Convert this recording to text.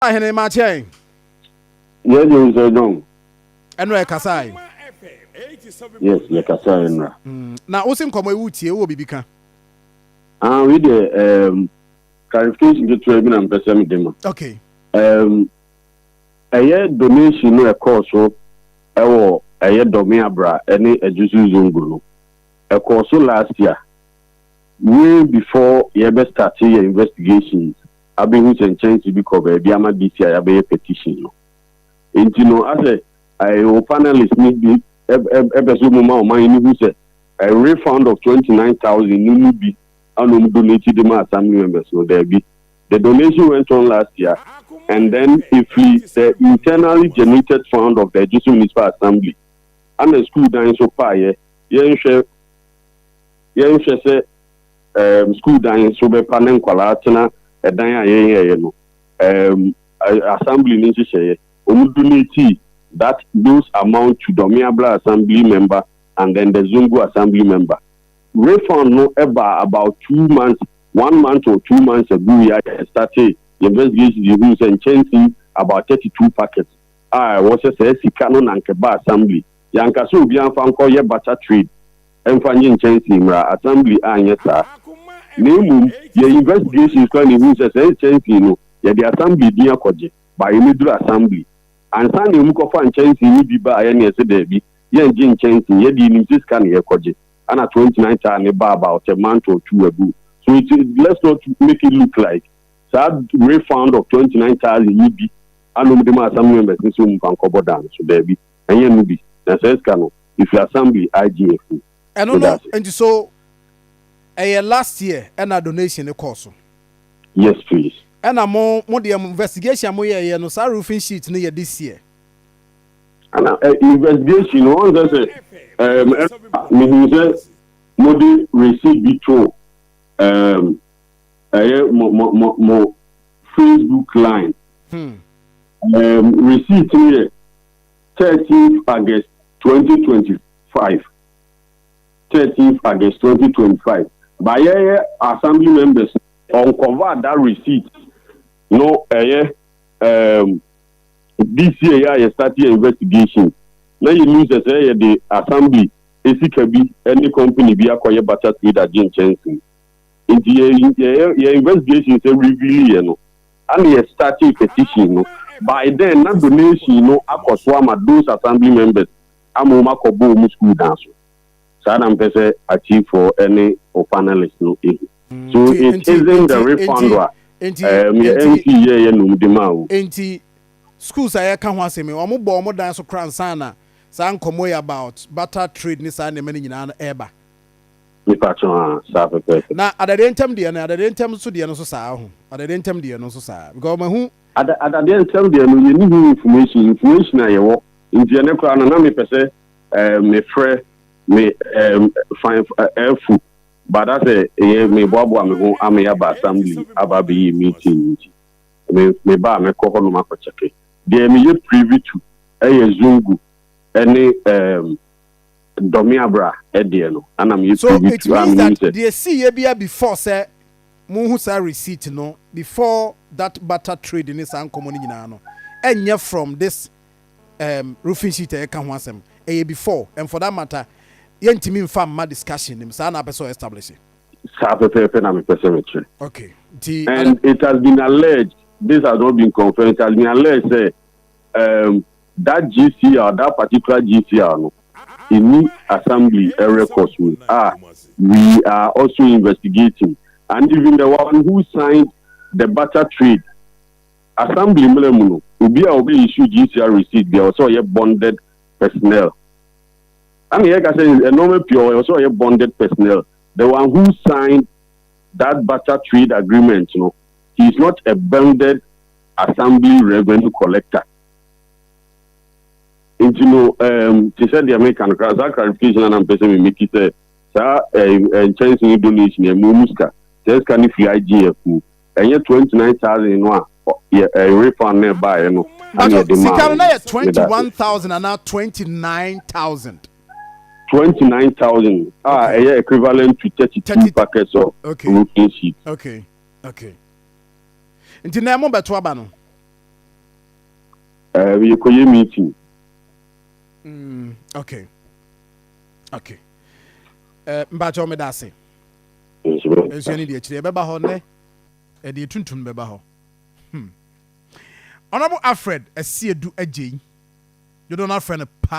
Ahene makyɛn. Yɛ de sɛ John. Ɛno ɛkasae. Yes, yɛ kasae nnora. Na wosi nkɔmɔ ewu tie wowɔ biribi ka? Ah, wei deɛ clarification ketewa bi na mpɛ sɛ mede ma. Ɛyɛ donation no ɛkɔɔ so ɛwɔ ɛyɛ Domeabra ɛne Ejisu Zongo no. Ɛkɔɔ so last year. Way before yɛbɛ start yɛ investigations abɛhu sɛ nkyɛnse bi kɔ baabi ama this year yɛabɛyɛ petition no. Nti no asɛ ɛyɛ o panelist ni bi ɛbɛ so mu ma ɔman yi hu sɛ a refund of 29,000 no mu bi ana ɔmo donate de ma assembly members no. Daabi, the donation went on last year and then if we the internally generated fund of the Ejisu Municipal Assembly ana school dan so paayɛ, yɛnhwɛ sɛ school dan so bɛpa ne nkwalaa tena ɛdan a yɛnyɛyɛ no, assembly ne nhyehyɛeɛ ɔmo donate that those amount to Domeabra assembly member and then the Zongo assembly member. Refund no ɛba about 2 months, one month or 2 months ago. Yɛ started the investigation, yɛ hu sɛ nkyɛnse about 32 packets a ɛwɔ sɛ sɛ sika no na nkɛba assembly. Yankasa obi anfa nkɔ yɛ barter trade ɛmfa nye nkyɛnse mmra assembly anyɛ saa, na emom yɛ investigations kora na ehu sɛ sɛ nkyɛnse no yɛde assembly din akɔgye ba yɛmɛduru assembly ansa na emu kɔfa nkyɛnse no bi ba a yɛne ɛsɛ daabi, yɛngye nkyɛnse, yɛde enim sɛ sika na yɛkɔgye ana 29,000 ne ba about a month or two ago. So let's not make it look like saa refund of 29,000 yi bi ana ɔmo de ma assembly members ne sɛ ɔmo fa nkɔbɔ dan so. Daabi, ɛnyɛ no bi na sɛ sika no ifiri assembly IGF mu. Ɛno no nti so ɛyɛ last year ɛna donation ne kɔɔ so? Yes, please. Ɛna mo deɛ, mo investigation a mo yɛɛyɛ no, saa roofing sheet no yɛ this year? Ana investigation no wɔn sɛ mehu sɛ mo de receipt bi to ɛyɛ mo Facebook line. Receipt no yɛ 13 August 2025, 13 August 2025. Bayɛyɛ assembly members uncover that receipt no ɛyɛ this year yɛ a yɛ start yɛ investigation na yɛ nim sɛ yɛde assembly esika bi ɛne company bi akɔyɛ barter trade agye nkyɛnse. Nti yɛ investigation sɛ reveal yɛ no ana yɛ start petition no. By then na donation no akɔ so ama those assembly members ama wɔn akɔbɔ wɔn school dan so. Saa na mpɛ sɛ atiefoɔ ɛne o panelist no ehu. So it isn't the refund a yɛ MC yɛ yɛ num de ma o. Nti schools a yɛka ho asɛm yi, wɔn bɔ wɔn dan so kora nsa na saa nkɔmɔ yi about barter trade ne saa nneɛma no nyinaa no ɛreba? Nipa kyɛn a, saa pɛpɛɛpɛ. Na adadeɛ ntɛm deɛ no, adadeɛ ntɛm nso deɛ no nso saa ho, adadeɛ ntɛm deɛ no nso saa, because ɔmo hu. Adadeɛ ntɛm deɛ no, yɛ ni hu information a yɛwɔ. Nti ɛne koraa no na mepɛ sɛ mefrɛ me fan ɛfu bada sɛ ɛyɛ meboaboa me ho ama yɛaba assembly aba abɛyɛ meeting, nti me meba a mɛkɔ hɔnom akɔkyɛke. Deɛ meyɛ privy to ɛyɛ Zongo ɛne Domeabra ɛdeɛ no ana meyɛ So privy it to a means menim that sɛ deɛ si yɛ bia before sɛ mo hu saa receipt no, before that barter trade ne saa nkɔmɔ no nyinaa no, ɛnyɛ from this roofing sheet a yɛka ho asɛm. Ɛyɛ before, and for that matter yɛntumi nfa mma discussion nim saa na apɛ sɛ establish. Saa pɛpɛɛpɛ na mepɛ sɛ mekyerɛ. Okay, nti And it has been alleged, this has not been confirmed, it has been alleged sɛ that GCR, that particular GCR no ɛni assembly records mu a we are also investigating. And even the one who signed the barter trade, assembly mmerɛ mu no, obi a obi issue GCR receipt bi a ɔsɛ ɔyɛ bonded personnel ana yɛ ka sɛ ɛnɔɔma pii ɔyɛ ɔsɛ ɔyɛ bonded personnel. The one who signed that barter trade agreement no, he is not a bonded assembly revenue collector. Nti no te sɛ deɛ meka no kora, saa clarification ana mpɛ sɛ memeki sɛ saa nkyɛnse no donation ɛmu mu sika, sɛ sika no firi IGF mu, ɛnyɛ 29,000 no a yɛ refund no ɛbaeɛ no ana yɛde maa Sika no na yɛ wɔn. 21,000 anaa 29,000? 29,000 a ɛyɛ equivalent to 32 packets of roofing sheet. Okay, nti na ɛmo bɛto aba no. Yɛkɔyɛ meeting. Okay, mpakyɛw, meda ase. Nsuo no deɛ akyire yɛbɛba hɔ nnɛ, ɛdeɛ tuntum bɛba hɔ. Honorable Alfred Asiedu Agyei, dodoɔ no afrɛ no.